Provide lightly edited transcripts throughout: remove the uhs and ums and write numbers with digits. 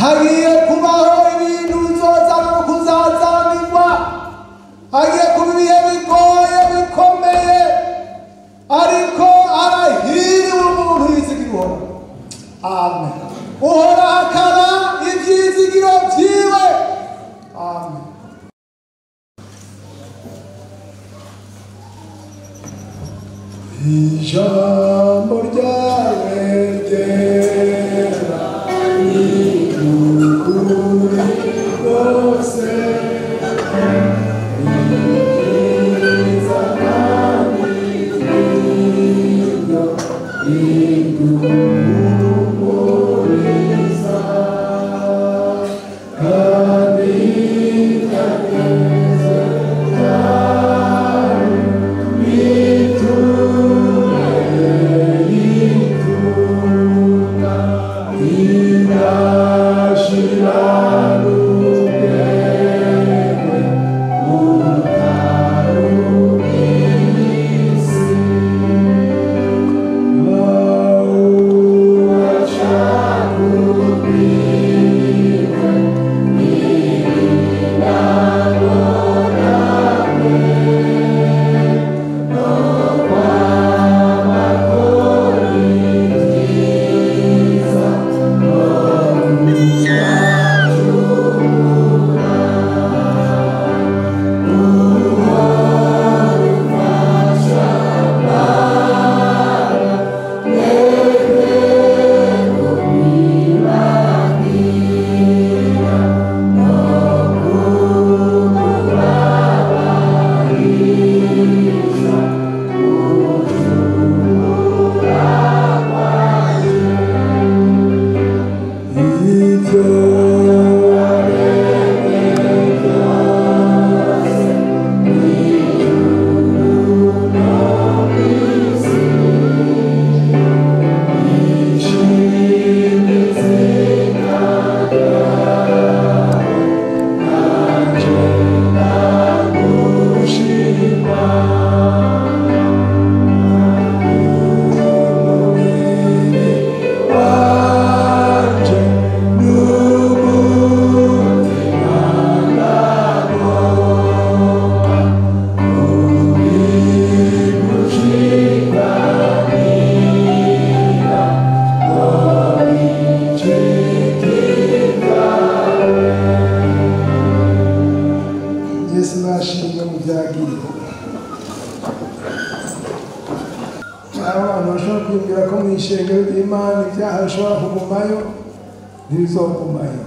Hagiye kubaho ibintu bizozana no kuzazanirwa, hagiye kuba ibihe bigoye bikomeye, ariko arahiriwe umuntu yizigira Uhoraho. Amen. Uhoraho akaba ibyizigiro byiwe. Amen. Ijambo ryawe ryera ni ukuri rwose, ni ryiza kandi niryo riduhumuriza, kandi ryageze cyane bitureye itunda ridashira n'ubwenge butari ubw'isi. Ntawubasha kubwiwe ibyo waremye byose ijuru no mu isi, bishimye izina ryawe, nanjye ndagushima. Umubiri wanje n'umutima ndagomba kubigushikanira ngo bicike ibyawe. Yesu nashimwe mu byagiye. Hari abantu bashobora kwibwira ko mu ishengero ry'Imana ibyaha bishobora kugumayo, ntibizogumayo.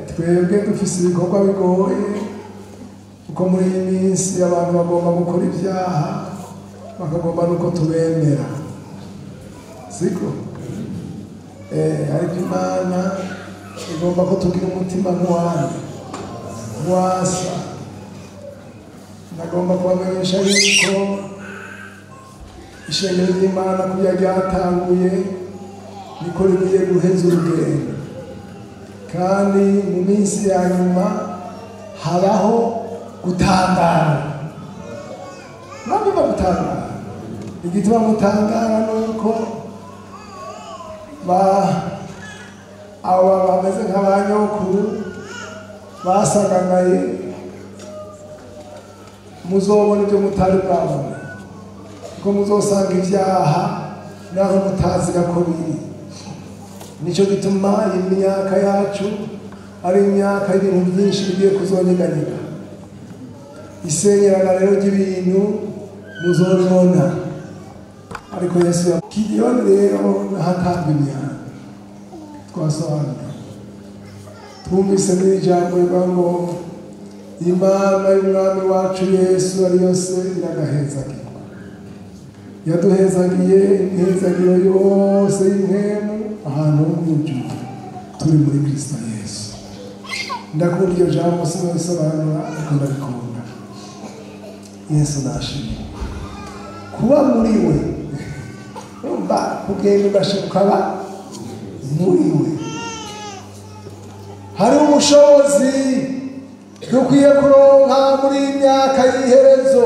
Twebwe dufise ibikorwa bigoye, kuko muri iyi minsi abantu bagomba gukora ibyaha, bakagomba n'uko tubemera, siko? Ariko Imana igomba ko tugira umutima nk'uwandi, nk'uwasa. Nagomba kubamenyesha yuko ishengero ry'Imana kurya ryatanguye niko rigiye guheza urugendo, kandi mu minsi ya nyuma habaho gutangara. Murumva gutangara? Igituma mutangara nuko aba bameze nk'abanyokuru basaganaye, muzobona ibyo mutari bwabona, kuko muzosanga ibyaha naho mutazi ko biri. Nicyo gituma imyaka yacu ari imyaka y'ibintu byinshi bigiye kuzonyeganyega. Isenyerana rero ry'ibintu muzobibona, ariko Yesu Gideyoni rero nahatanga imyanda twasobanuye, twumvise n'ijambo rivuga ngo Imana y'Umwami wacu Yesu ari yose iragahezagirwa, yaduhezagiye imihezagiro yose y'impemu ahantu ho mu ijuru turi muri Kristo Yesu. Ndakunda iryo jambo, sinabisobanura ariko ndabikunda. Yesu nashimwe kuba muri we, urumva kugenda ugashika ukaba muri we. Hari ubushobozi dukwiye kuronka muri iyi myaka y'iherezo.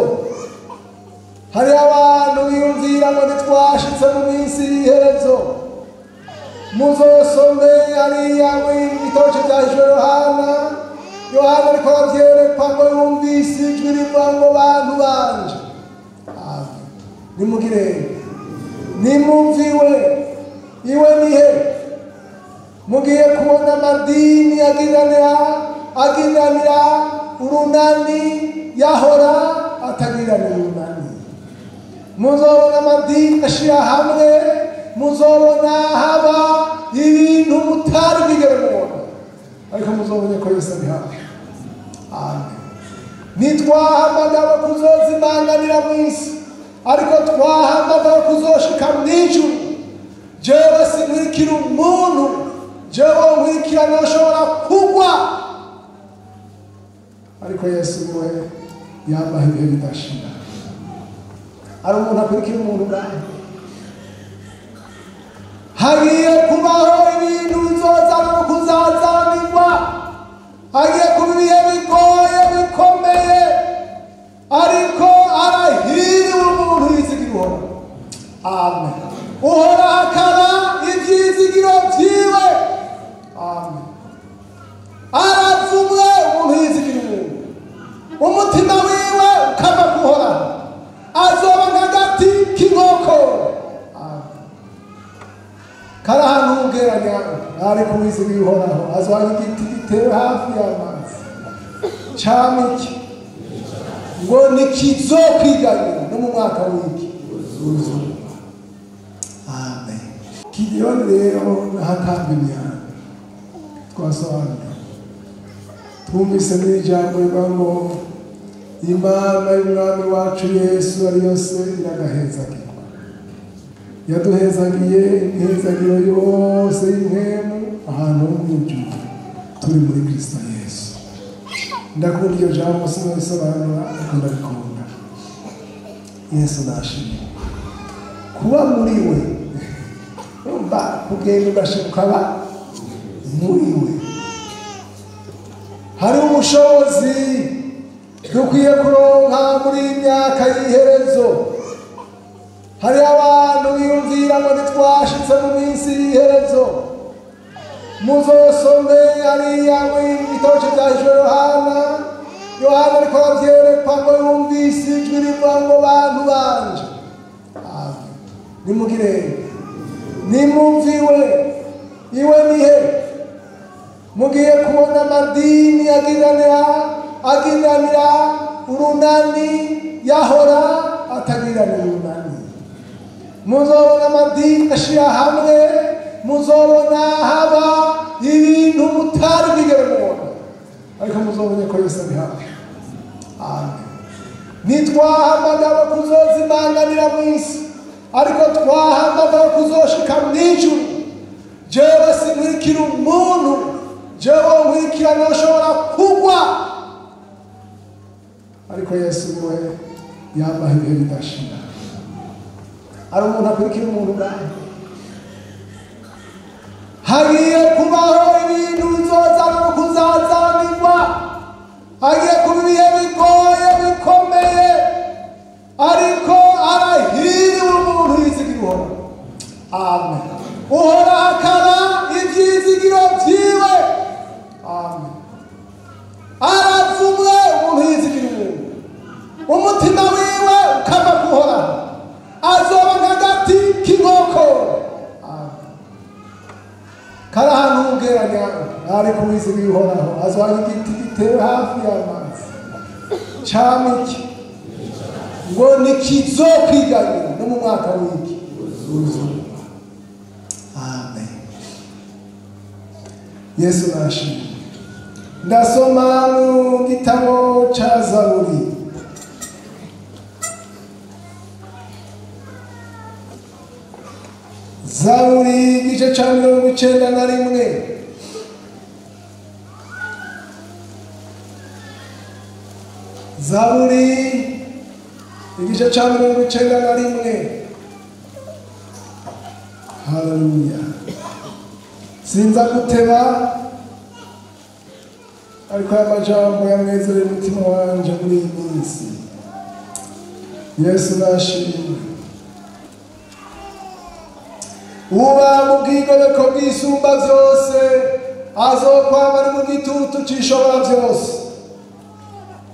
Hari abantu biyumvira ngo ntitwashitse mu minsi y'iherezo. Muzosome hariya mu gitabo cya Yohana. Yohana ariko arabyerekwa ngo yumvise ijwi rivuga ngo bantu banje, nimugire nimumviwe iwe nihe. Mugiye kubona amadini agiranira urunani yahora atagiranira urunani. Muzobona amadini ashira hamwe, muzobona haba ibintu mutari bwigere mubona, ariko muzobone ko Yesu ari hafi. Amen. Ntitwahamagawe kuzozimanganira mu isi, ariko twahamagawe kuzoshika mu ijuru. Jewe sinkurikira umuntu, jewe nkurikira ntushobora kugwa, ariko Yesu niwe yambaye ibihe bidashira. Hari umuntu akurikira umuntu ngaho. Hagiye kubaho ibintu bizozana no kuzazanirwa, hagiye kuba ibihe bigoye bikomeye, ariko arahiriwe umuntu yizigira Uhoraho. Amen. Uhoraho akaba ibyizigiro byiwe. Amen. Aravumwe umuntu yizigira umuntu, umutima wiwe ukava ku Uhoraho, azoba nk'agati k'inkokora. Kari ahantu h'ubweranya, ariko uwizigiye Uhoraho azoba nk'igiti gitewe hafi y'amazi, cama iki ngo ntikizokwiganyira no mu mwaka w'iki uzuba. Amen. Gideyoni rero n'ahatamba imyanda twasobanuriwe, twumvise n'ijambo rivuga ngo Imana y'Umwami wacu Yesu ari yose iragahezagirwa. Yaduhezagiye imihezagiro yose y'impemu ahantu ho mu ijuru turi muri Kristo Yesu. Ndakunda iryo jambo, sinabisobanura ariko ndabikunda. Yesu nashimwe kuba muri we, urumva kugenda ugashika ukaba muri we. Hari ubushobozi dukwiye kuronka muri iyi myaka y'iherezo. Hari abantu biyumvira ngo ntitwashitse mu minsi y'iherezo. Muzosome hariya mu gitabo cya Yohana. Yohana ariko arabyerekwa ngo yumvise ijwi rivuga ngo bantu banje, nimugire nimumviwe iwe nihe. Mugiye kubona amadini agiranira urunani yahora atagiranira urunani. Muzobona amadini ashira hamwe, muzobona haba ibintu mutari bwigere mubona, ariko muzobone ko Yesu ari hafi. Amen. Ntitwahamagawe kuzozimanganira mu isi, ariko twahamagawe kuzoshika mu ijuru. Jewe sinkurikira umuntu, jewe nkurikira ntushobora kugwa, ariko Yesu niwe yambaye ibihe bidashira. Hari umuntu akurikira umuntu ngaho. Hagiye kubaho ibintu bizozana no kuzazanirwa, hagiye kuba ibihe bigoye bikomeye, ariko arahiriwe umuntu yizigira Uhoraho. Amen. Uhoraho akaba ibyizigiro byiwe. Amen. Aravumwe umuntu yizigira umuntu, umutima wiwe ukava ku Uhoraho, azoba nk'agati k'inkokora. Kari ahantu h'ubweranya, ariko uwizigiye Uhoraho azoba nk'igiti gitewe hafi y'amazi, cama iki ngo ntikizokwiganyira no mu mwaka w'iki uzuba. Amen. Yesu nashimwe. Ndasoma mu gitabo cya Zaburi. Zaburi igice cya 91. Zaburi igice cya 91. Haleluya. Sinza guteba, ariko aya majambo yanezereye umutima wanje muri iyi minsi. Yesu nashimwe. Uba mu bwigomeko bw'isumba byose azokwama ari mu gitutu c'ishobora byose.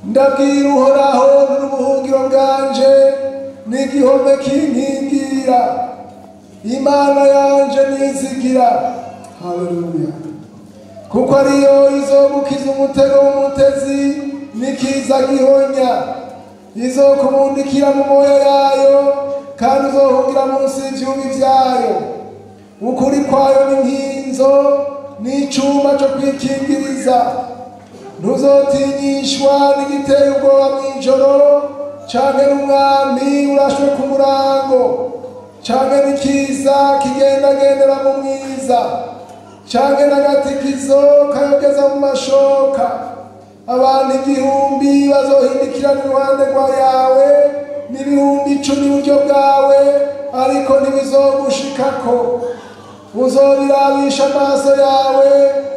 Ndabwira Uhoraho n'ubuhungiro bwanje n'igihome kinkingira, Imana yanje nizigira. Haleluya. Kuko ariyo izogukiza umutego w'umutezi n'ikiza gihonya, izokumundikira mu moya yayo, kandi uzohungira munsi y'ivyubi vyayo. Ukuri kwayo ni nkinzo n'icuma co kwikingiriza. Ntuzotinyishwa n'igiteye ubwoba mw'ijoro, canke n'umwami urashwe ku murango, canke n'ikiza kigendagendera mu mwiza, canke n'agatikizo kayogeza mu mashoka. Abantu 1000 bazohindikirana iruhande rwa yawe, n'10,000 iburyo bwawe, ariko ntibizogushikako. Uzobirabisha amaso yawe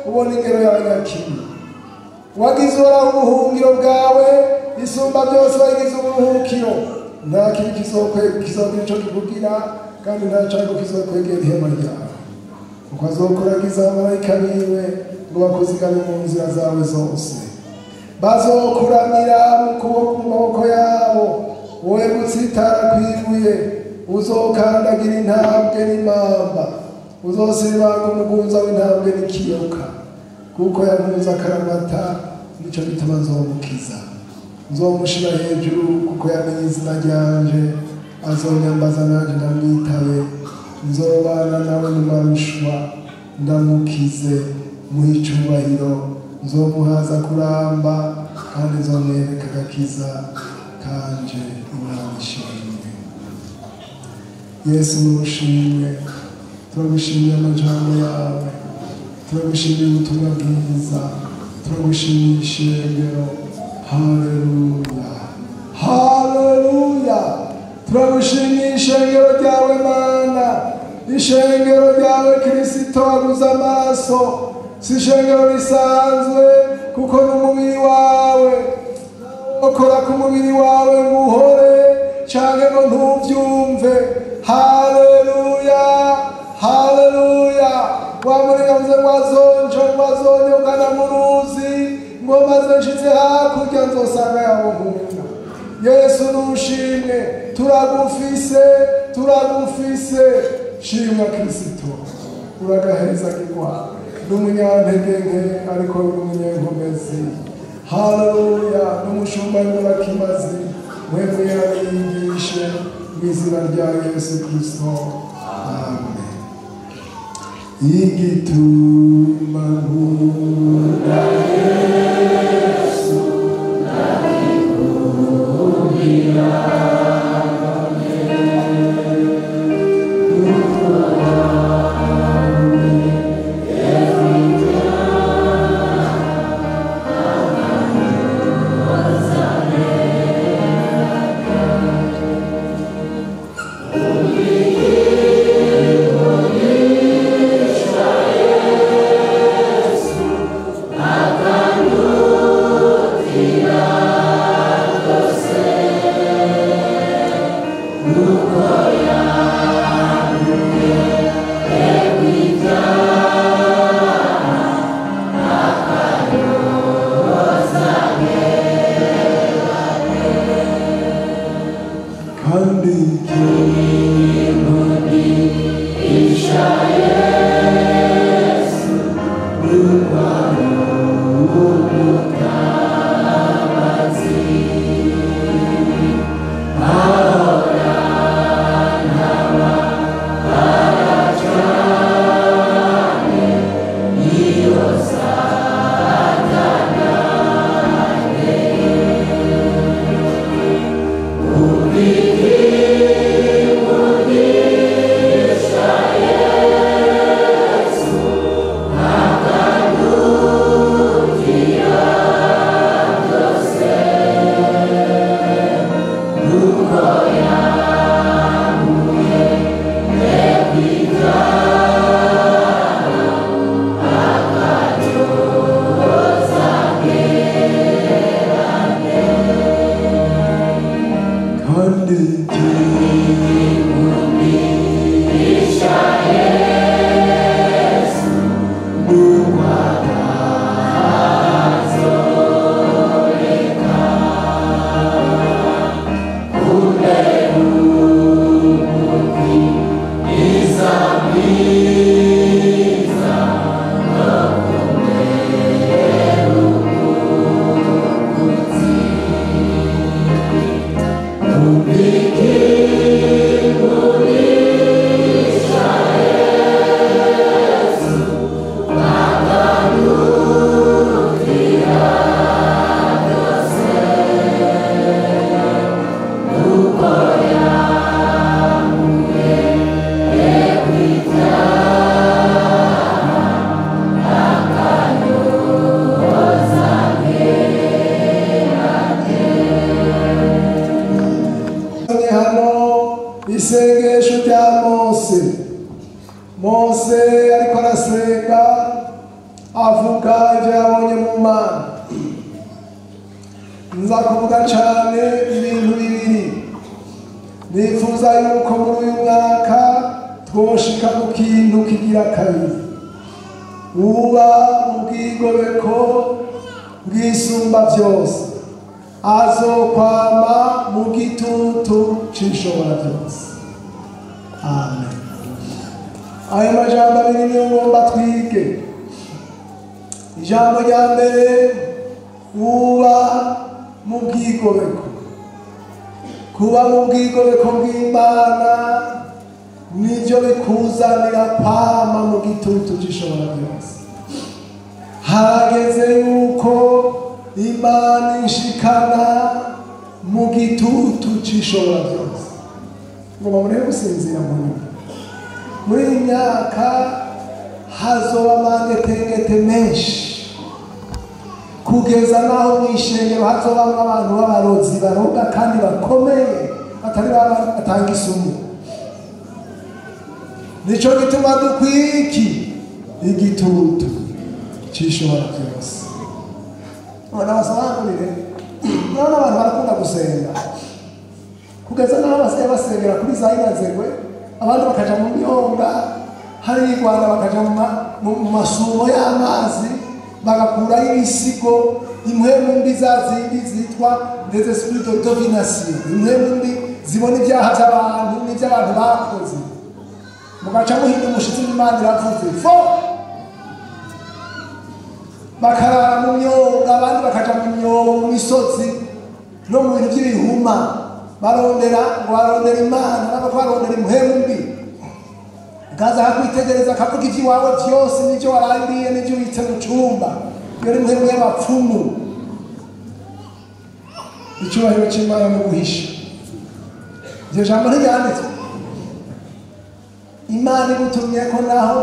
ubona ingero y'abanyakibi. Wagize Uhoraho ubuhungiro bwawe, isumba byose wagize uburuhukiro. Nta kibi kizogira ico kikugira, kandi nta cago kizokwegera ihema ryawe. Kuko azokoragiza abamarayika biwe ngo bakuzigame mu nzira zawe zose. Bazokuramira mu kuboko mu maboko yabo, wowe gutsitara kw'ibuye. Uzokandagira intambwe n'imamba, uzosibanga umugunza w'intambwe n'ikiyoka. Kuko yankunze akaramata, nico gituma nzomukiza. Nzomushira hejuru kuko yamenye izina ryanje, azonyambaza nanje ndamwitabe. Nzobana nawe mu marushwa, ndamukize muhe icubahiro. Nzomuhaza kuramba, kandi nzomwereka agakiza kanje. Imana ishimwe. Yesu nushimwe, turagushimiye amajambo yawe, turagushimiye ubutumwa bwiza, turagushimiye ishengero. Haleluya, haleluya. Turagushimiye ishengero ryawe Mana, ishengero ryawe Kristo waguze amaso. Si ishengero risanzwe, kuko n'umubiri wawe. Ukora ku mubiri wawe ngo uhore canke ngo ntuvyumve. Haleluya, haleluya. Wamurenganze ngo azonje, ngo azonyogana mu ruzi, ngo maze nshitse hakurya nzosanga yabo nkunda. Yesu nushimwe, turagufise, turagufise. Shimwa Kristo, uragahezagirwa. N'umunyantege nke ariko n'umunyenkomezi. Haleluya. N'umushumba w'umurakimazi, mwebwe yabigishe mu izina rya Yesu Kristo. Amen. Igituma nkunda Yesu, ndabikubwira. Yesu. Yariko arasenga avuga ibyo yabonye mu Mana. Nza kuvuga cyane ibintu bibiri. Nifuza yuko muri uyu mwaka twoshika ku kintu kigira kabiri, uba mu bwigobeko bwisumba byose azokwama mu gitutu c'ishobora byose. Amen. Ayo majambo abiri niyo ngomba twige. Ijambo rya mbere, uba mu bwigobeko. Kuba mu bwigobeko bw'Imana nibyo bikuzanira kwama mu gitutu c'ishobora byose. Harageze yuko Imana ishikana mu gitutu c'ishobora byose. Ngomba murebe gusinzira mu nyuma. Muri iyi myaka hazoba amangetengete menshi, kugeza naho mw'ishengero hazobamwo abantu b'abarozi baroga kandi bakomeye, batari batanga isumu. Nico gituma dukwiki igitutu c'ishobora byose. None basobanurire, none abantu barakunda gusenga kugeza naho basigaye basengera kuri za Inazegwe, abandi bakaja mu myonga, hari i Rwanda bakaja mu masumo y'amazi, bagakurayo ibisigo, impwemu mbi za zindi zitwa des esprits de domination, impwemu mbi zibona ibyaha by'abantu n'iby'abantu bakoze, mugaca muhinda umushitsi w'Imana iravuze fo, bakarara mu myonga, abandi bakaja mu myobo, mu misozi no mu bintu by'ibihuma, barondera ngo barondera Imana, bariko barondera impwemu mbi. Kaza hakwitegereza akavuga iby'iwawe byose n'ibyo warangiriye n'ibyo ubitse mu cumba. Iyo ni impwemu y'abapfumu. Icyubahiro cy'Imana no guhisha. Iryo jambo ntiryanditswe. Imana igutumye ko naho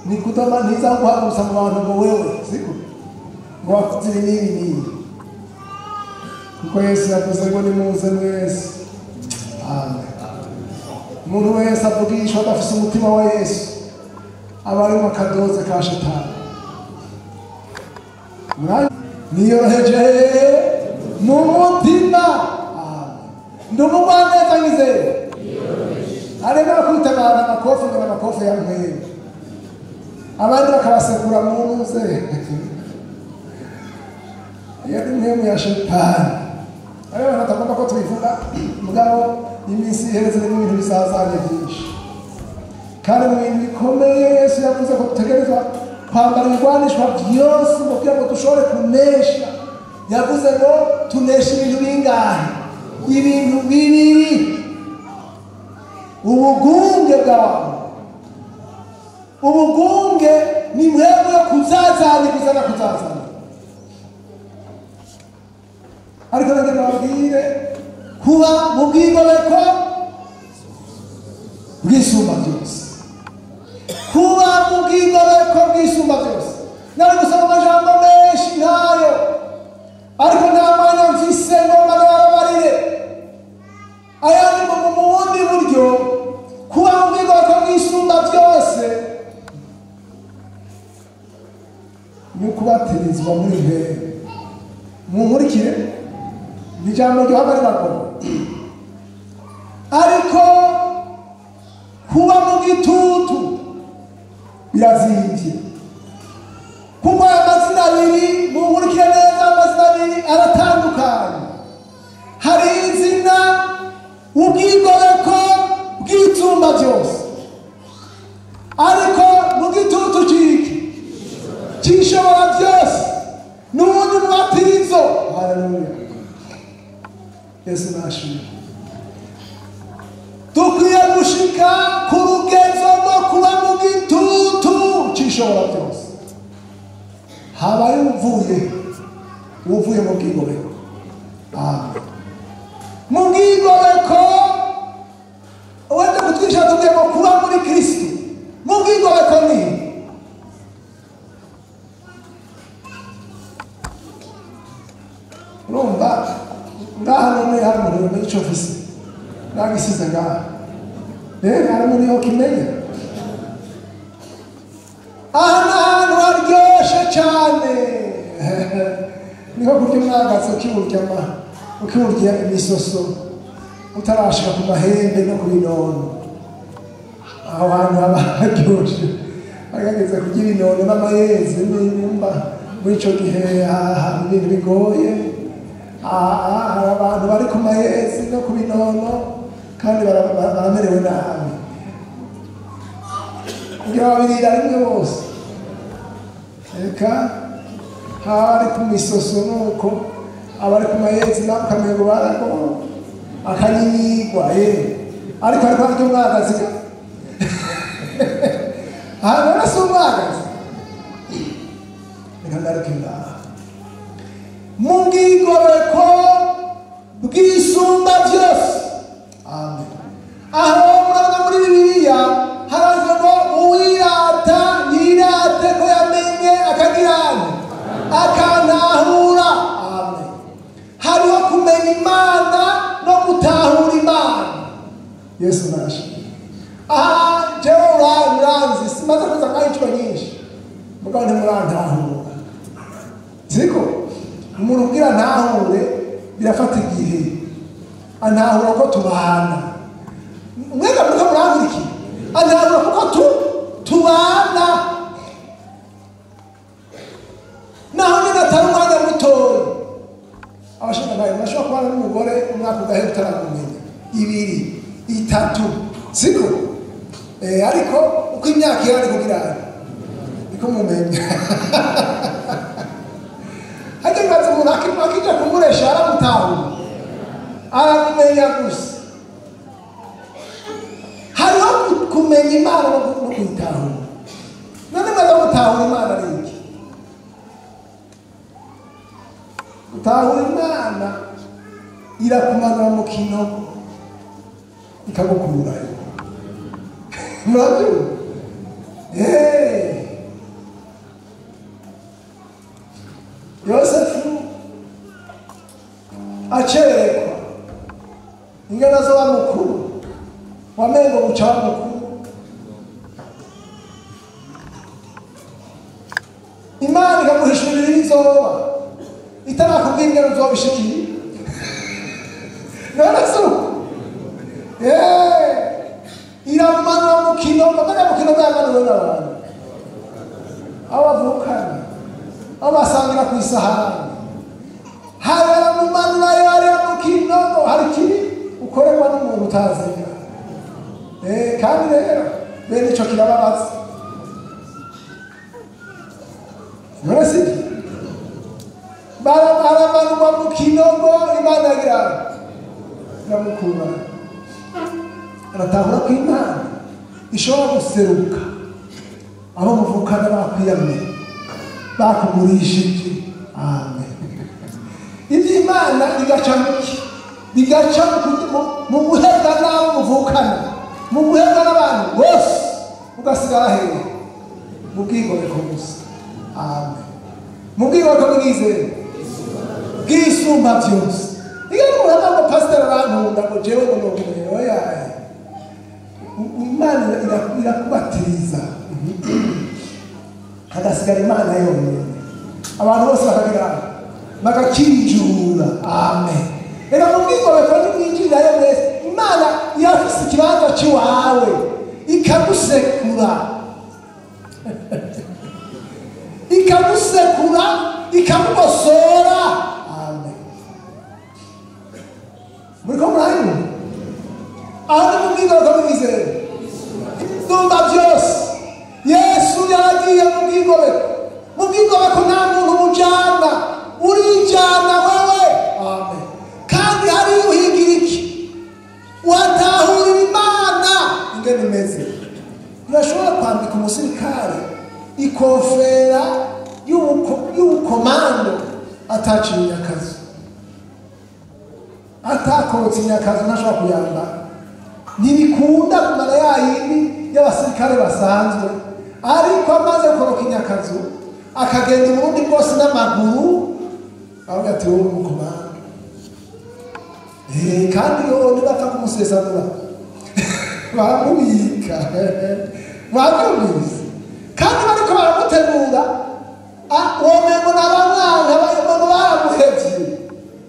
ni kudoma ntiza guhagurutsa mu bantu ngo wewe siko ngo wakoze ibi n'ibi n'ibi, kuko Yesu yavuze ngo nimuze mwese. Amen. Umuntu wese avugishwa adafise umutima wa Yesu aba ari mu kadoze ka Shetani. Niyoroheje mu mutima. Ndi umugwaneza nyizeye. Arimo arakubita abantu amakofi ngo amakofi ya mpwemu, abandi bakabasekura mu ntuze. Iyo ni mpwemu ya Shetani. Ariyo abantu batagomba ko tubivuga, mugabo iminsi ihereze n'ibintu bisazanye byinshi. Kandi mu bintu bikomeye Yesu yavuze ko dutegerezwa kwambara ibigwanishwa byose kugira ngo dushobore kunesha. Yavuze ngo tunesha ibintu bingahe? Ibintu bibiri. Ubugunge bw'abantu. Ubugunge ni mpwemu yo kuzazana kuzana kuzazana. Ariko nanjye nababwire kuba mu bwigobeko bwisumba byose. Kuba mu bwigobeko bwisumba byose. Nari gusoma amajambo menshi nkayo, ariko nta mwanya mfise ngo mbabarire. Ayandi mu bundi buryo, kuba mu bwigobeko bwisumba byose ni ukubatirizwa muri mpwemu. Munkurikire, ni ijambo ryohagarara. Ariko kuba mu gitutu birazimvye, kuko aya mazina abiri, munkurikire neza, amazina abiri aratandukanye. Hari izina ubwigobeko bw'itsumba byose, ariko mu gitutu ciki cishobora byose n'ubundi mubatizo. Haleluya, Yesu nashimwe. Dukwiye gushika ku rugezo rwo kuba mu gitutu cishobora byose. Habaye uvuye mu bwigobeko. Amen. Mu bwigobeko wenda kutwigisha tubwiye ngo kuba muri Kristo. Mu bwigobeko ni urumva ngaha none hari umuntu yomenya ico mfise nagisize ngaha. Rero hari umuntu yokimenya. Aha ni ahantu haryoshe cyane. Niho kurya umwagazi ukiwurya imisoso utarashika ku mahembe no ku binono. Aho hantu haba haryoshe. Agageze kurya ibinono n'amayezi n'imba muri ico gihe hari ibintu bigoye. Hari abantu bari ku mayezi no ku binono kandi baramerewe nabi. Kugira babirira rimwe bose. Eka hari ku misoso nuko abari ku mayezi nabo ukamengo barago akanyinyigwa ariko ariko arya umwagazi. Aha none si umwagazi. Reka ngaruke ngaha. Mu bwigomeko bw'isumba byose. Amen. Aho murabona muri Bibiliya haravuga ngo uwirata yirate ko yamenye akagirana akantahura. Amen. Hariho kumenya Imana no gutahura Imana. Yesu nashe. Aha jewe uranzi simaze kuza ngaho inshuro nyinshi mugabo ntimurantahura. Siko umuntu ubwira ntahure birafata igihe antahura ko tubana. Mwega muriko murankurikira. Antahura kuko tubana. Naho nyine atari umwanya mutoya. Abashinga bashobora kubana n'umugore umwaka ugahera utaramumenya, 2, 3, siko? Ariko uko imyaka ihera niko kugira niko mumenya. Hajya bibaza umuntu akija kumuresha aramutahura, aramumenya gusa. Hariho kumenya Imana no kuyitahura. None mwaza gutahura Imana ari iki? Gutahura Imana irakumanura mu kinogo ikagukurayo. Murabyumva? Yosefu acerekwa ingana zo wa mukuru wamengo buca wa mukuru. Imana ikamuhishurira ibizoba itarakubwira ingene uzobishikira. None se uko? Iramumanura mu kinogo, mbega mu kinogo yamanuwe n'abantu aho bavukana, aho basangira ku isahani. Haramumanura yariya mu kinogo, hari ikibi ukorerwa n'umuntu utaziga. Kandi rero bene ico kirababaza. None si byo? Baramanurwa mu kinogo, Imana yagira iramukura. Aratahura ko Imana ishobora guseruka abo muvukana bakwiyamye bakugurishije. Amen. Ibyo Imana bigaca muki? Bigaca mu guhebwa n'abo muvukana, mu guhebwa n'abantu bose, ugasigara hehe? Mu bwigomeko gusa. Amen. Mu bwigomeko bw'izere bw'isumba byose. Iyo umuntu ngo pasiteri arankunda ngo jewe ngo nogumye, oya. Imana irakubatiriza hagasigara Imana yonyine, abantu bose bakagira bagakinjura. Amen. Rero mu bwigomeko nimwinjirirayo mwese, Imana irafise ikibanza c'iwawe ikagusekura, ikagusekura, ikamugosora. Amen. Muriko muranyumva? Aho ni mu bwigomeko bw'izere isumba byose. Yesu yaragiye mu bwigomeko. Mu bwigomeko nta muntu mujana, urijana wewe. Amen. Kandi hariyo uhigira iki? Watahurira Imana ingene imeze. Urashobora kwambika umusirikare ikofera y'ubukomando ataciye inyakazu, atakorotse inyakazu, ntashobora kuyambara. Ntibikunda kumara ya yindi y'abasirikare basanzwe, ariko amaze gukoroka inyakazu akagenda Uburundi bwose n'amaguru, aravuga ati wowe umukomando. Kandi yo ntibapfa kumusesagura, baramubika, babyumvise. Kandi bariko Womengo n'abamwana bayomengo baramuhevye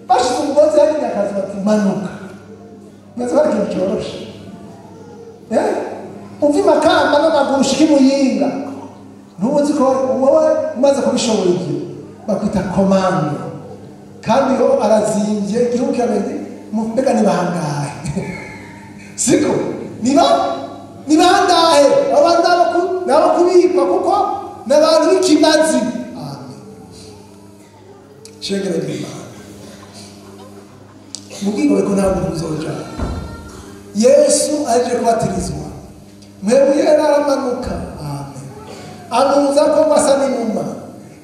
bashize umugozi yagiye akazi bati manuka neza bari ikintu cyoroshe uva Makamba n'amaguru ushika Muyinga ntubuzi ko wowe umaze kubishobora ibyo bakwita komando kandi yo arazimbye igihugu kiramenye mbega ni bangahe siko niba ni bangahe abantu nabo kubikwa kuko n'abantu b'ikimazi. Amen. Shengera ry'Imana mubwigwe ko ntabwo muzoja. Yesu aje kubatirizwa mwebwe yaramanuka. Amen. Amuza ko basa n'inuma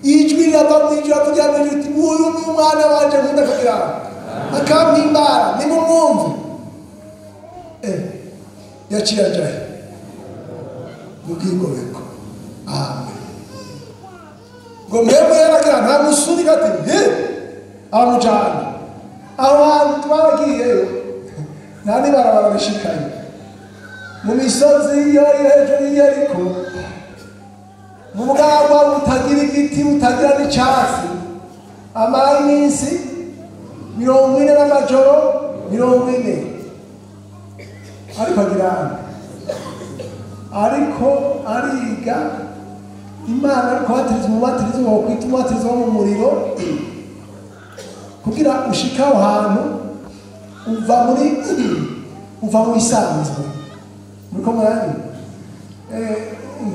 ijwi rirava mu ijuru avugira mu ijuru ati uyu ni umwana wanje nkunda kugira akampimbara nimumwumve. Yaciye ajahe mu bwigomeko. Amen. Ngo mwebwe yaragira ntamusunika ati he aramujana aho hantu twaragiyeyo nta n'ibarabara rishikaye mu misozi yo hejuru y'Yeriko mu bwagwa butagira igiti butagira n'icyatsi amara iminsi 40 n'amajoro 40 ariko agira ariko ariga Imana ariko batiriza umubatizo wo kwita umubatizo wo mu muriro kugira ushika aho hantu uva mu bisanzwe muriko muranyumva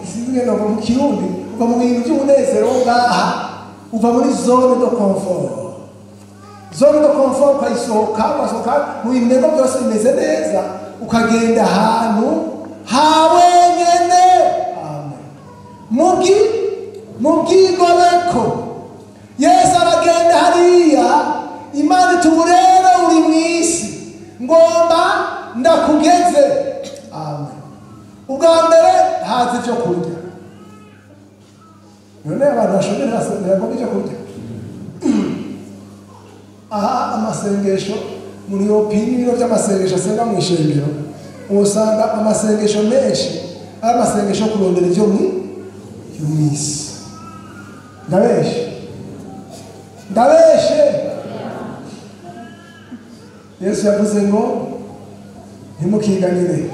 sinzi ngeno mu Kirundi uva mu bintu by'umunezero ngaha uva muri zone de confort. Zone de confort ukayisohoka ugasohoka mu binego byose bimeze neza ukagenda ahantu ha wenyene. Amen. Mu bwigomeko Yesu aragenda hariya Imana ituburere uri mu isi ngomba ndakugeze. Amen. Ubwa mbere haza ibyo kurya none abantu bashonje ntibagomba ibyo kurya. Aha amasengesho muri yopini ibiro by'amasengesho asenga mu ishengero usanga amasengesho menshi ari amasengesho yo kurondera ibyo mu isi. Ndabeshe Yesu yavuze ngo ntimukiganire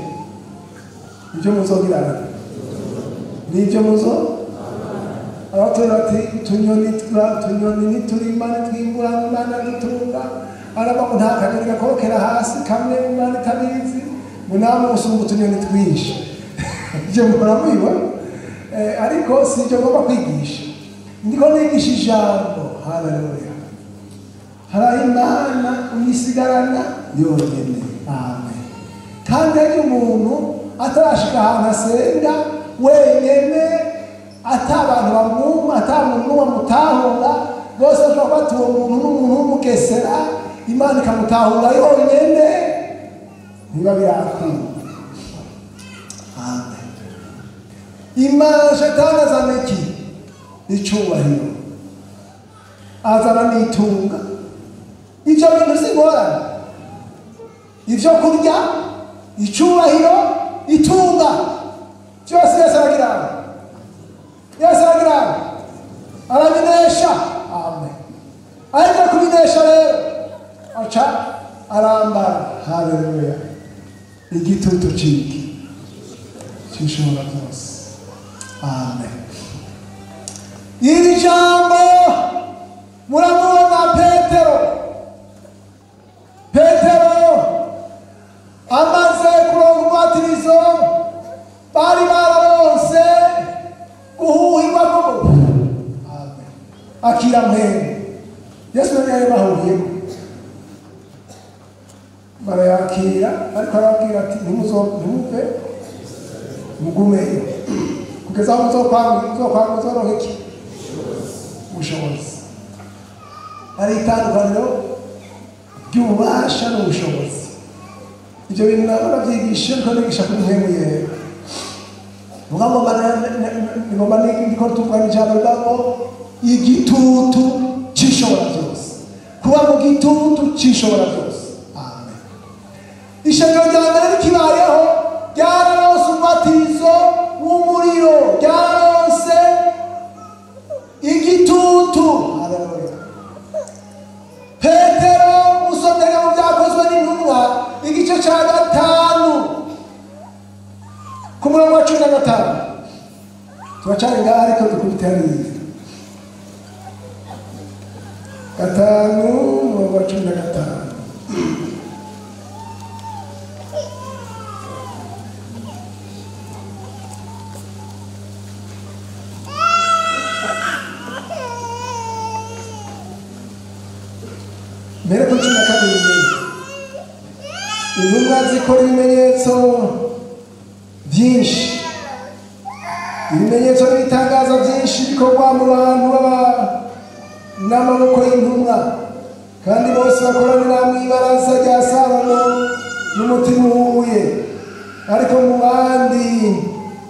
ibyo muzogirana n'ibyo muzo abatora ati utunyoni ntiturima ntitwimbura Imana dutunga araba nta kanyoni gakorokera hasi kamwe Imana itabizi ngo namwe musumba utunyoni twinshi. Ibyo muramubibona ariko si ibyo ngomba kwigisha ndiko nigisha ijambo. Haleluya. Hari Imana uyisigarana yonyine. Amen. Kandi hari umuntu atarashika ahantu asenga wenyene ata abantu bamwumva ata muntu bamutahura bose bashobora kubata uwo muntu n'umuntu w'umugesera Imana ikamutahura yonyene niba birakunda. Amen. Imana Shetani azana iki? Icyubahiro azana n'itunga. Ibyo bintu si ingorane ibyo kurya icyubahiro itunga byose Yesu aragira Yesu aragira arabinesha. Amen. Ariko kubinesha rero aca arambara. Haleluya. Igitutu ciki cy'ishobora byose. Amen. Iri jambo muramubona Petero. Petero amaze kuronka umubatizo bari bararonse guhuhirwa ko. Amen. Akira mwene Yesu yari bahuriyeko barayakira ariko arababwira ati ntimuve mugumeyo kugeza aho muzokwanga muzoronka iki ubushobozi. Hari itandukaniro ry'ububasha n'ubushobozi. Ibyo bintu ntabwo ndabyigisha ariko nigisha kuri mpemu yera. Ngomba ndiko tuvuga ijambo rivuga ngo igitutu cy'ishobora byose kuba mu gitutu cy'ishobora byose. Amen. Ishengero rya mbere rikibayeho ryararonse umubatizo w'umuriro ryararonse igitutu Turacari ngaha ariko dukubite hariya. 5 umurongo wa 15. Mbere ko 12 intumwa zikora ibimenyetso byinshi, ibimenyetso n'ibitangaza byinshi bikorwa mu bantu baba n'amaboko y'intumwa, kandi bose bakoranira mu ibaraza rya Salomo n'umutima uhuye. Ariko mu bandi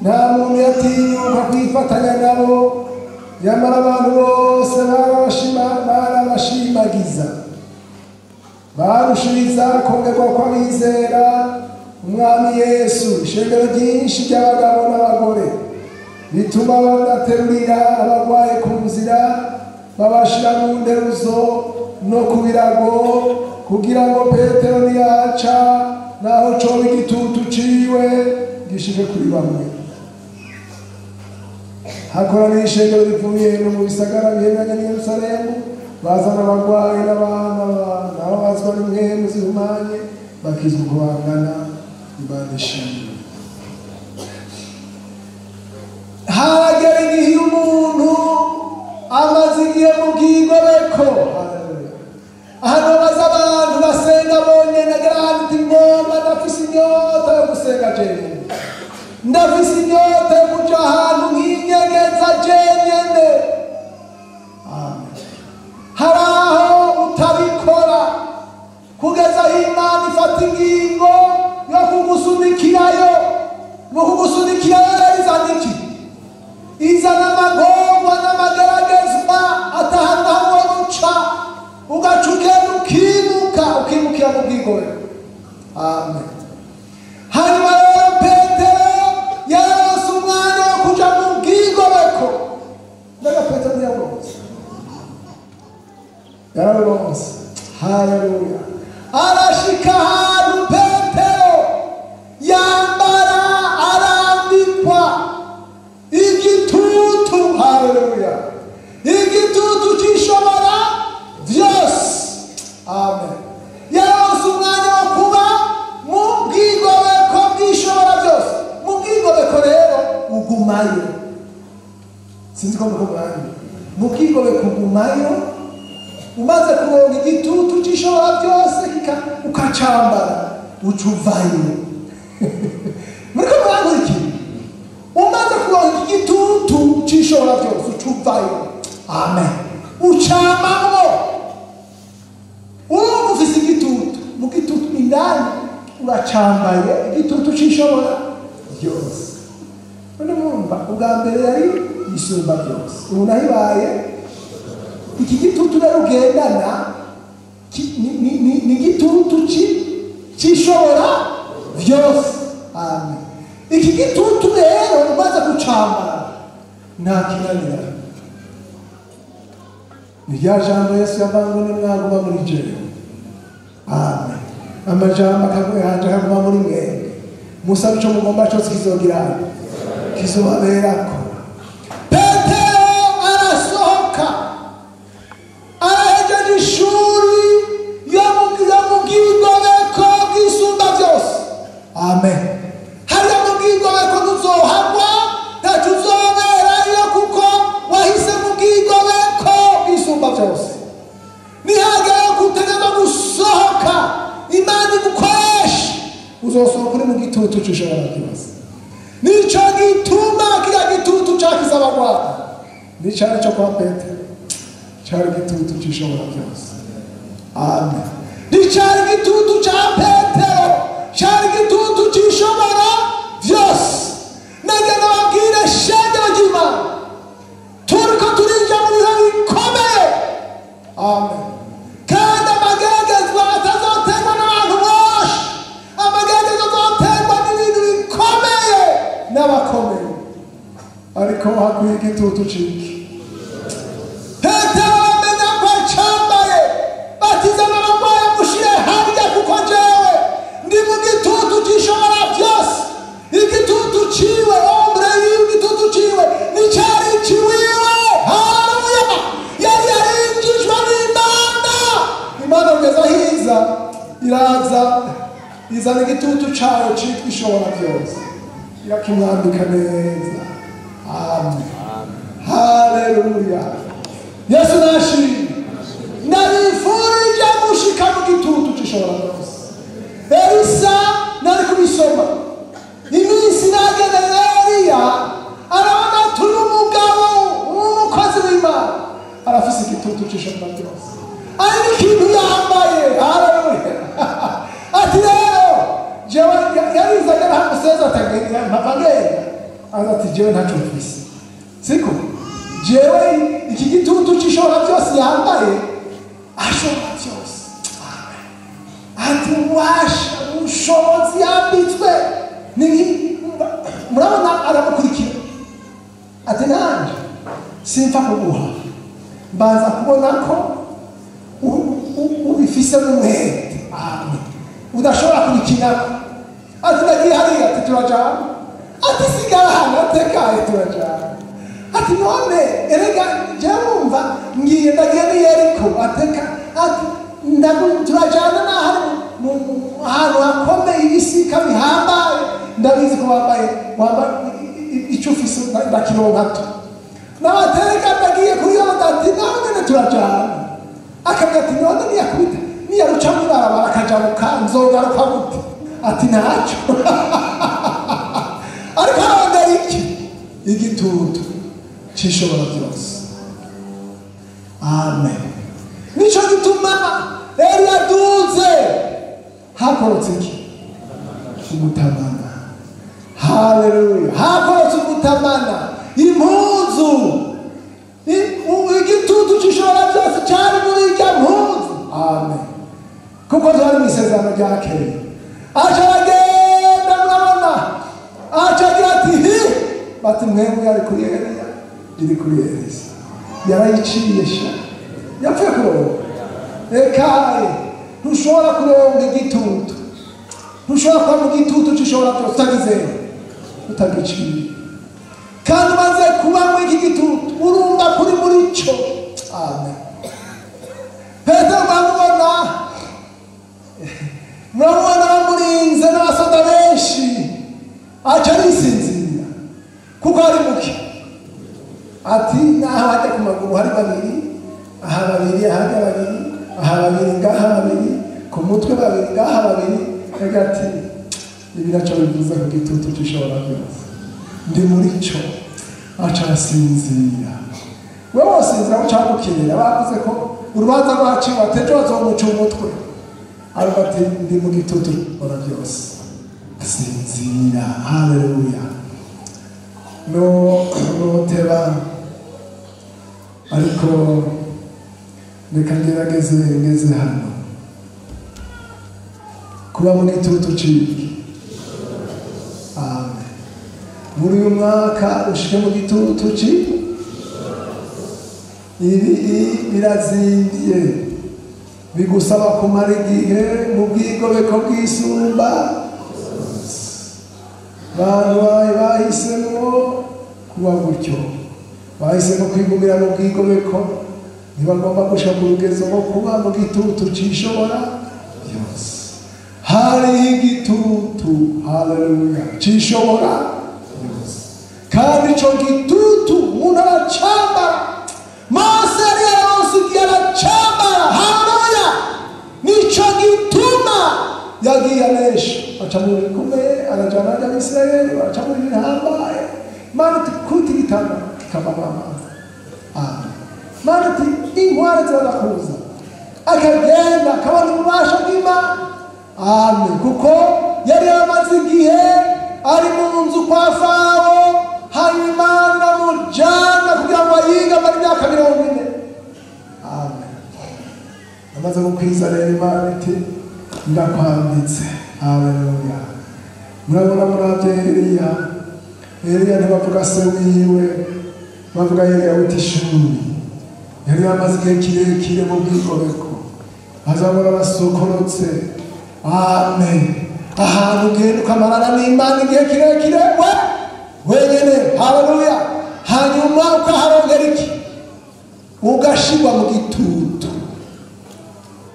nta muntu yatinyuka kwifatanya nabo, nyamara abantu bose barabashimagiza. Barushiriza kongerwa kw'abizera Umwami Yesu ishengero ryinshi ry'abagabo n'abagore, bituma badaterurira abarwaye ku nzira, babashira mu nderuzo no ku birago, kugira ngo Petero niyaca naho coba igitutu ciwe gishike kuri bamwe. Hakoraniye ishengero rivuye no mu bisagara bihereranye n'i Yerusalemu, bazana abarwayi n'abana n'ababazwa n'impwemu zihumanye, bakizwa uko bangana. Imana ishimwe. Haragera igihe umuntu amaze igihe mu bwigobeko, ahantu baza abantu basenga bonyene, agira ati ngomba ndafise inyota yo gusenga jenyene, ndafise inyota yo kuja ahantu nk'inyegeza jenyene. Amen. Hari aho utabikora kugeza aho Imana ifata ingingo yo kugusunikirayo. Mu kugusunikirayo rero izana iki? Izana amagorwa n'amageragezwa atahana aho uca, ugaca ugenda ukimuka, ukimukira mu bwigobeko. Amen. Hanyuma rero Petero yaronse umwanya wo kuja mu bwigobeko. Mbega Petero ntiyawuronse? Yarawuronse. Haleluya. Arashika ahantu Petero yambara arambikwa igitutu. Haleluya. Igitutu gishobora byose. Amen. Yaronse umwanya wo kuba mu bwigobeko bw'ishobora byose. Mu bwigobeko rero ugumayo. Sinzi ko mukubwira. Mu bwigobeko ugumayo, umaze kuronka igitutu cy'ishobora byose ukacambara uca uvayo. Muriko murankurikira? Umaze kuronka igitutu cy'ishobora byose uca uvayo. Amen. Ucamamwo. Urumva ufise igitutu, mu gitutu indani uracambaye igitutu cy'ishobora byose. None murumva ubwa mbere yari isumba byose, ubu naho ibaye iki gitutu rero ugendana ni igitutu cy'ishobora byose. Amen. Iki gitutu rero umaze kucambara nta kinanira. Ni rya jambo Yesu yavuze ngo nimwaguma muri jewe. Amen. Amajambo yanje akaguma muri mwebwe, musabe ico mugomba cyose kizogira kizobaberako. Petero arasohoka, arahejeje ishuri yo mu bwigobeko bw'isumba byose. Amen. Hariya mu bwigobeko ntuzohagwa, ntaco uzoberayo, kuko wahise mu bwigobeko bw'isumba byose. Nihagera gutegerezwa gusohoka, Imana igukoresha, uzosohoka uri mu gitutu c'ishobora byose. Nico gituma kiriya gitutu cakiza abagwayi, nicari co kwa Petero cari igitutu c'ishobora byose. Amen. Nicari igitutu ca Petero cari igitutu c'ishobora byose. Nagenda babwire shengero ry'Imana, turiko turinjira mu bihe bikomeye. Amen. Kandi amageragezwa atazoterwa n'abantu bose, amageragezwa azoterwa n'ibintu bikomeye n'abakomeye, ariko hakwiye igitutu ciki. Petero amenya ko acambaye, batizana abarwayi mushire harya, kuko jewe ndi mu gitutu gishobora byose. Igitutu ciwe, ombre yiwe, igitutu ciwe Izana igitutu cayo citwa Ishobora Byose, irakimwambika neza. Amen, haleluya. Yesu nashimwe. Ndabifurije gushika mu gitutu c'Ishobora Byose. Elisa nari kubisoma iminsi nagendanye na Eliya, arabona turi umugabo w'umukozi w'Imana, arafise igitutu c'Ishobora Byose, ari n'ikintu yambaye. Haleluya. Ati rero jewe yarizanye arahamuseza atagenda mpava ngenda, aza ati jewe ntaco mfise, siko jewe iki gitutu c'Ishobora Byose yambaye ashobora byose. Ati ububasha ubushobozi yambitswe murabona aramukurikira. Ati nanje simfa kuguha, mbanza kubona ko ubifise mu mwete, udashobora kubikinako. Ati ndagiye hariya, ati turajana. Ati sigara hano atekaye, turajana. Ati none erega jewe numva ngiye ndagiye ni Yeriko, ateka. Ati turajana n'ahantu ahantu hakomeye ibisika bihambaye, ndabizi ko wambaye icyo ufise ndakironka tu. Nabatereka ndagiye kuri Yorodani, naho nyene turajana. Akavuga ati none niyakubita niyaruca mw'ibarabara akajabuka nzogaruka gute? Ati ntacyo. Ariko arondera iki? Igitutu c'Ishobora Byose. Amen. Nico gituma Eliya aduze hakorotse iki? Umutamana. Haleluya. Hakorotse umutamana, impuzu, igitutu c'Ishobora Byose cari muri irya mpuzu. Amen. Kuko vyari mw'isezerano rya kera. Aca aragenda, murabona, aca agira ati hi, bati mwebwe ari kuri Eliya, iri kuri Elisa. Yarayiciye sha, yapfuye kuronka. Ekaye, ntushobora kuronka igitutu, ntushobora kuba mu gitutu c'Ishobora Byose utagizeye, utagiciye. Kandi umaze kuba muri iki gitutu urumva kuri muri cyo. Amen. Petero muramubona, muramubona bamurinze n'abasoda benshi, aca arisinzira kuko ari muke. Ati naho hajya ku maguru hari babiri, aha babiri, ahajya babiri, aha babiri, ngaha babiri, ku mutwe babiri, ngaha babiri. Agira ati ibi naco bivuze ku gitutu c'Ishobora Byose, ndi muri cyo. Aca arasinzira. Wewe wosinzira uca bukera, bavuze ko urubanza rwaciwe, ati ejo bazomuca umutwe. Ariko ati ndi mu gitutu c'Ishobora Byose, asinzira. Haleluya. No noteba, ariko reka ngerageze ngeze hano. Kuba mu gitutu c'iki. Amen. Muri uyu mwaka ushike mu gitutu c'iki. Ibi birazimvye, bigusaba kumara igihe mu bwigobeko bw'isumba. Bantu bahisemo kuba gutyo, bahisemo kwigumira mu bwigobeko, ntibagomba gushika ku rugezo rwo kuba mu gitutu c'Ishobora Byose. Hariho igitutu, haleluya, c'Ishobora Byose. Kandi ico gitutu umuntu aracambara. Mose yari yararonse igihe aracambara. Haleluya. Nico gituma yagiye anesha, aca mu bikomeye, arajana n'Abisirayeli, aca muri bihambaye. Imana iti kuta igitanda kikavamo amazi. Amen. Imana iti inkware ziraza kuza, akagenda akabona ububasha bw'Imana. Amen. Kuko yari yaramaze igihe ari mu nzu kwa Farawo, hanyuma Imana iramujana kugira ngo ayige, amara imyaka 40. Amen. Amaze gukwiza rero Imana iti ndakwambitse. Haleluya. Murabona muravye Eliya, Eliya ntibavuga se wiwe, bavuga Eliya w'itishuri. Yari yamaze igihe kirekire mu bwigobeko, azabona basokorotse. Amen. Ahantu ugenda ukamarana n'Imana igihe kirekire we wenyene. Haleluya. Hanyuma ukaharongera iki? Ugashirwa mu gitutu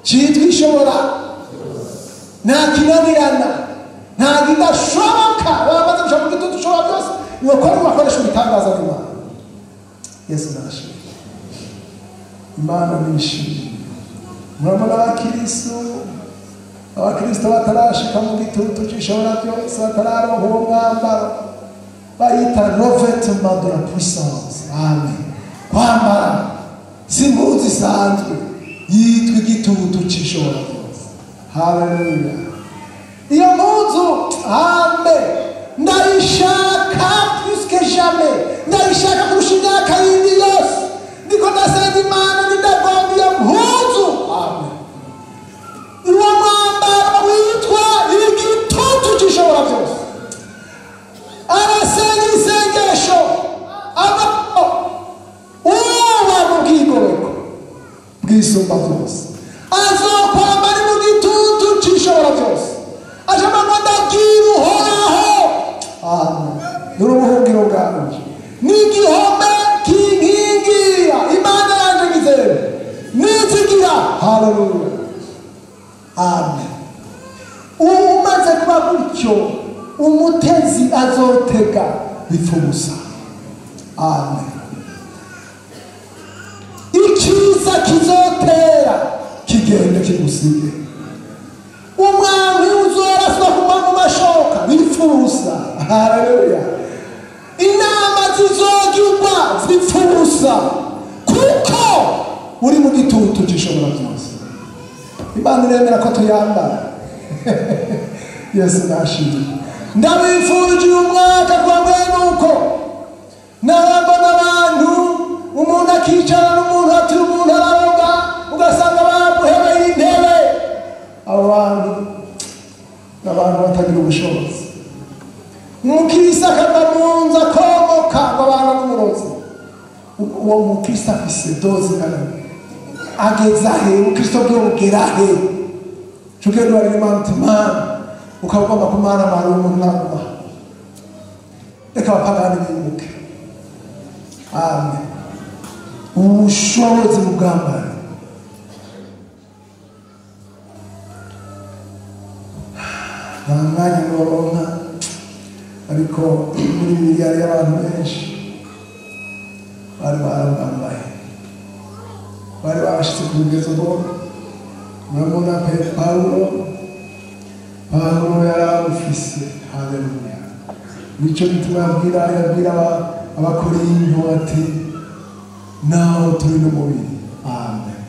citwa Ishobora, nta kinanirana. Nta bidashoboka wamaze gushaka mu gitutu ushobora byose niwakora wakoresha ibitangaza n'Imana. Yesu nashimwe, Imana nishimwe. Murabona abakristo batarashika mu gitutu c'ishobora byose, batararonka uwo mwambaro bayita revêtement de la puissance. Amen. Kwambara si impuzu isanzwe, yitwa igitutu c'ishobora byose. Haleluya. Iyo mpuzu, amen, ndayishaka plus que jamais, ndayishaka kurusha imyaka yindi yose. Ndiko ndasenga Imana, ndagomba iyo mpuzu. Amen. Uwo mwambaro witwa igitutu c'ishobora byose. Arasenga isengesho aba uba mu bwigomeko bwisumba byose, azokwambara mu gitutu c'ishobora byose. Ajama ngo ndabwira Uhoraho, amen, n'ubuhungiro bwanje n'igihome kinkingira, Imana yanje ngizere nizigira. Haleluya, amen. Umaze kuba gutyo, umutezi azotega bipfa ubusa. Amen. Ikiza kizotera kigende kigusige, umwami uzoraswa ku mashoka bipfa ubusa. Haleluya. Inama zizogirwa zipfa ubusa, kuko uri mu gitutu c'ishobora byose. Imana iremera ko tuyambara. Yesu nashimwe. Ndabifurije uyu mwaka kwa mwene uko narambona abantu, umuntu akicara n'umuntu ati umuntu araroga, ugasanga bamuhebeye intebe. Abo bantu ni abantu batagira ubushobozi. Umukristo akava mu nzu akomoka ngo abana n'umurozi. Uwo mukristo afise doze ingana ageza he? Ubukristo bwiwe bugera he? Cugenda urarira Imana uti Mana, ukaba ugomba kumaramara umuntu naguma. Reka abapagani bimuke. Amen. Ubushobozi bwambara. Nta mwanya noronka, ariko muri Bibiliya hariyo abantu benshi bari barabwambaye, bari barashitse ku rugezo rwo murabona Pawulo yarabufise. Haleluya. Nico gituma yabwira Abakorinto ati naho turi n'umubiri, amen,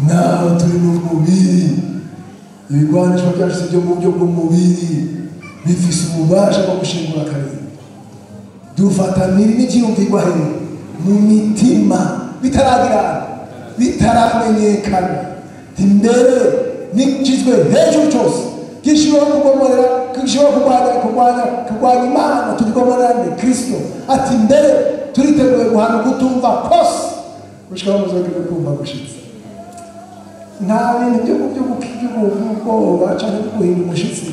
naho turi n'umubiri, ibigwanisho byacu byo mu buryo bw'umubiri bifise ububasha bwo gushingura akarere. Dufata n'ibyiyumvirwa he mu mitima bitaragira bitaramenyekana, imbere nikizwe hejuru cyose gishobora kugomorera, gishobora kurwanya Imana, tugomorera ni Kristo. Ati mbere turiteguye guhana kutumva kose gushika muzogira kumva gushitse. Nta bintu byo cyangwa guhinda umushitsi.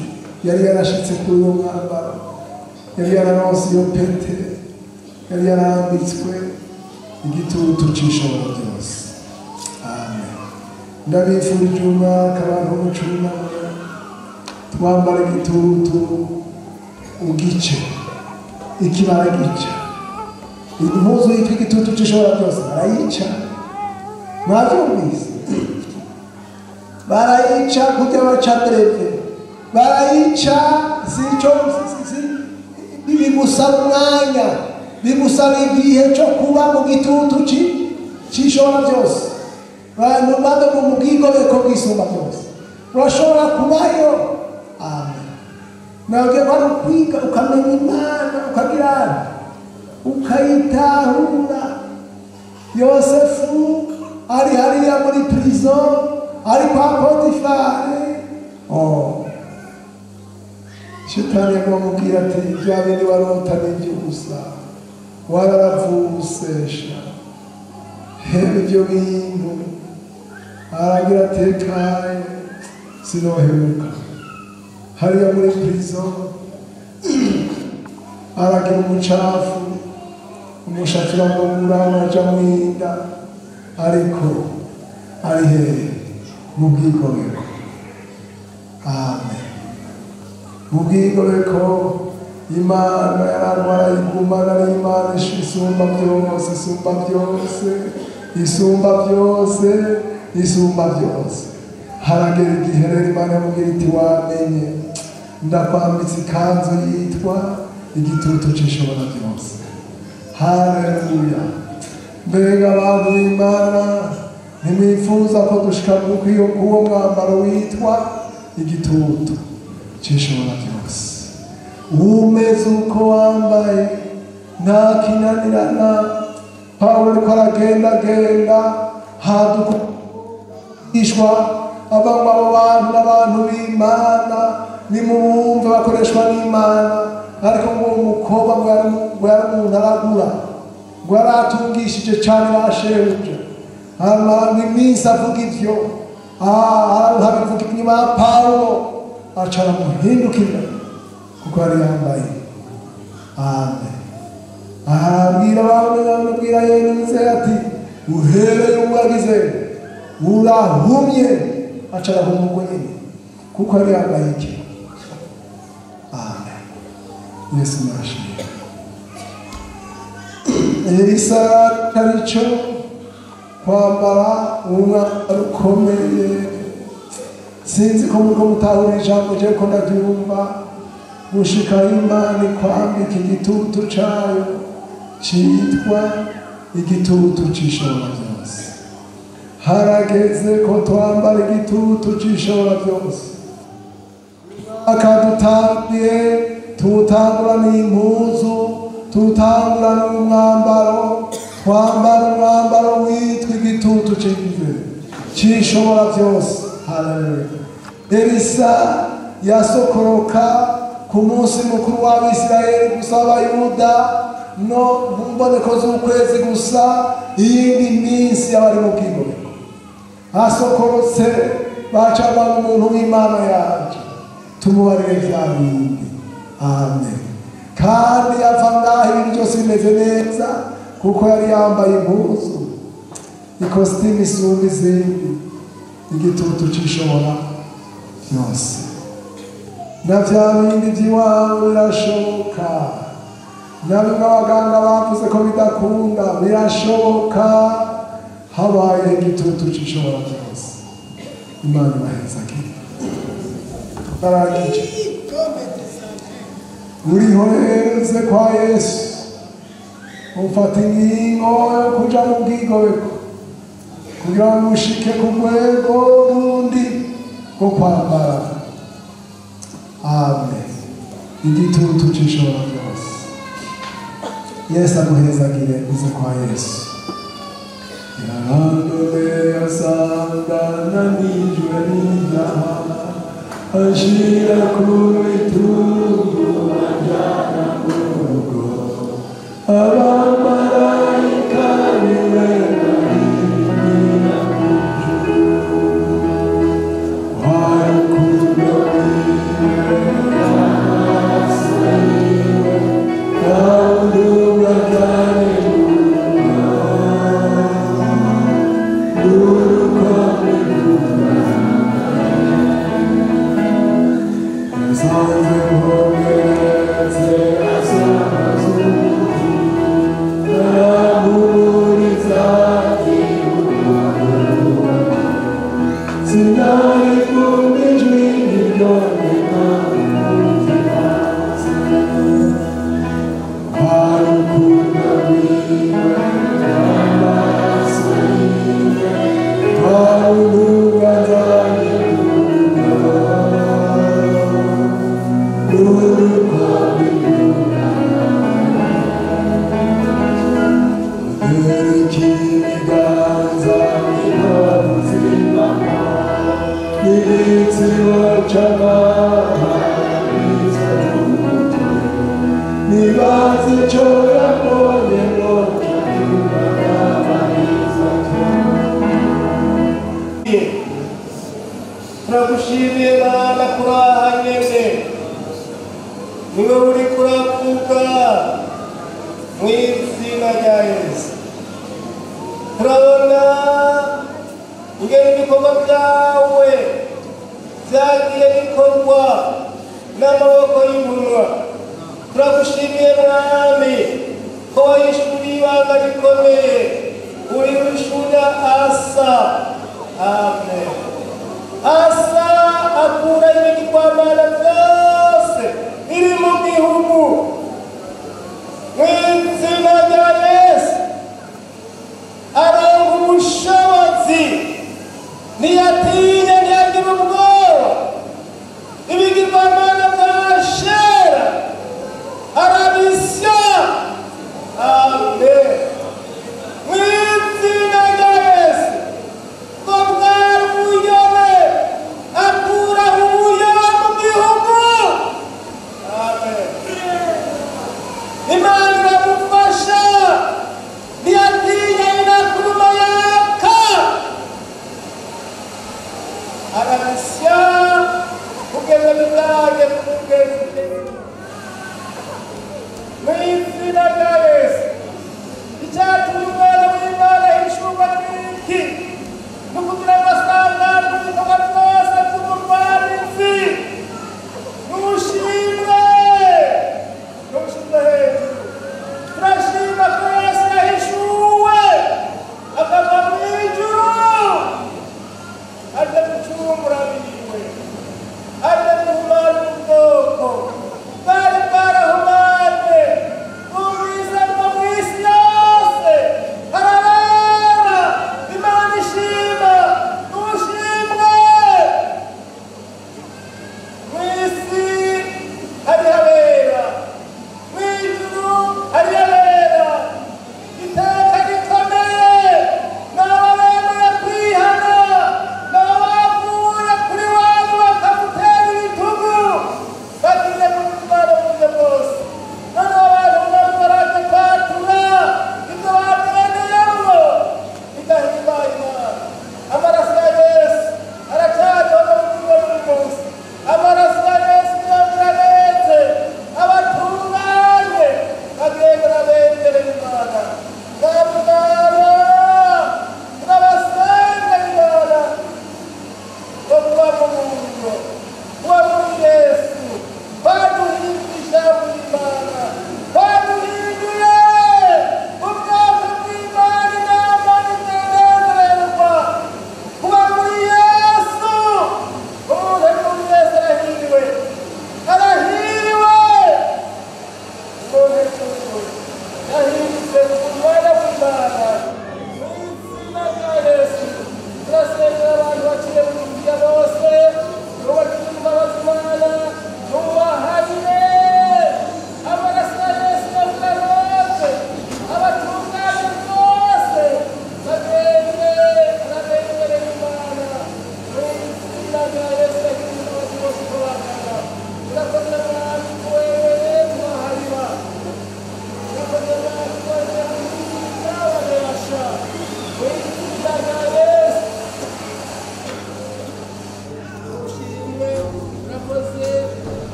Yari yarashitse kuri uwo mwambaro, yari yararonse iyo pete, yari yarambitswe igitutu c'ishobora byose. Amen. Ndabifurije umwaka abantu b'umucunamwe twambara igitutu ugice, ikibara gica. Impuzu yitwa igitutu c'ishobora byose barayica. Mwavyumvise? Barayica kurya baca breve, barayica sico bigusaba umwanya, bigusaba igihe cyo kuba mu gitutu c'ishobora byose. Bantu baba mu bwigomeko bwisumba byose, urashobora kubayo. Amen. Nabwo bari kwiga ukamenya Imana, ukagira ukayitahura. Yosefu ari hariya muri prison, ari kwa Potifari. Oh, Shetani yamubwira ati bya bindi warota n'ibyo gusa, wararavusesha heba ibyo bintu. Aragira atekaye sinohemuka. Hariya muri prison aragira umucafu, umushatsi uramubura uraja mwinda, ariko ari hehe? Mu bwigomeko. Amen. Mu bwigobeko Imana yarantwara igumana n'Imana isumba byose, isumba byose, isumba byose, isumba byose. Haragera igihe rero Imana yamubwira iti wamenye ndakwambitse ikanzu yitwa igitutu c'ishobora byose. Haleluya. Mbega abantu b'Imana, ntimwifuza ko dushika k'uwo mwambaro witwa igitutu c'ishobora byose? Umeze uko wambaye nta kinanirana. Pawulo ariko aragendagenda haduka ishwa abangwa abo bantu n'abantu b'Imana nimubumve bakoreshwa n'Imana. Ariko ngo uwo mukobwa ngo yari umuntu aragura, ngo yari atungishije cyane ba shebuja. Hanyuma iminsi avuga ivyo, abivuga inyuma ya Pawulo, aca aramuhindukira kuko yari yambaye. Amen. Arabwira abantu, arabwira Yesu ati uhereye ubu wagize urahumye. Aca arahuma ubwo nyine kuko yari yambaye iki. Amen. Yesu nashimwe. Elisa arico kwambara umwambaro ukomeye. Sinzi ko muriko mutahura ijambo je ko ndaryumva. Gushika Imana ikwambika igitutu cayo citwa igitutu c'ishobora byose. Harageze ko twambara igitutu c'ishobora byose. Akadutangiye tutangura n'impuzu, tutangura n'umwambaro, twambara umwambaro witwa igitutu c'ishobora byose. Haleluya. Elisa yasokoroka ku munsi mukuru w'Abisirayeli gusa, Abayuda no mu mboneko z'ukwezi gusa, iyindi minsi y'abari mu bwigomeko. Asokorotse baca umuntu w'Imana yaje tumubarire vya bindi. Amen. Kandi yapfa ngaho ibintu byose bimeze neza kuko yari yambaye impuzu, ikositimu isumba izindi, igitutu c'ishobora byose. Na vya bindi by'iwawe birashoboka, na bimwe abaganga bavuze ko bidakunda birashoboka, habaye igitutu c'ishobora byose. Imana ibahezagire. Barangije. Uriho rero uze kwa Yesu, ufata ingingo yo kuja mu bwigobeko kugira ngo ushike ku rwego rundi rwo kwambara. Amen. Igitutu c'ishobora byose. Yesu aguhezagire uze kwa Yesu. Yarandoleye asangana n'ijwe n'ibyaha, anshira ku bitugu anjyana mu rugo. Abamarayika biwe baririmbira mu ijuru. Wa rukundo rwiwe n'amaraso yiwe, Turagushimiye Mana kuri aha nyene, niwe uri kuravuga mu izina rya Yesu. Turabona ingene ibikorwa byawe byagiye bikorwa N'amaboko y'intumwa. Turagushimiye Mwami ko wahishuriye ibanga rikomeye uri wishura Asa. Amen. Asa akura ibigirwamana byose biri mu gihugu mu izina rya Yesu.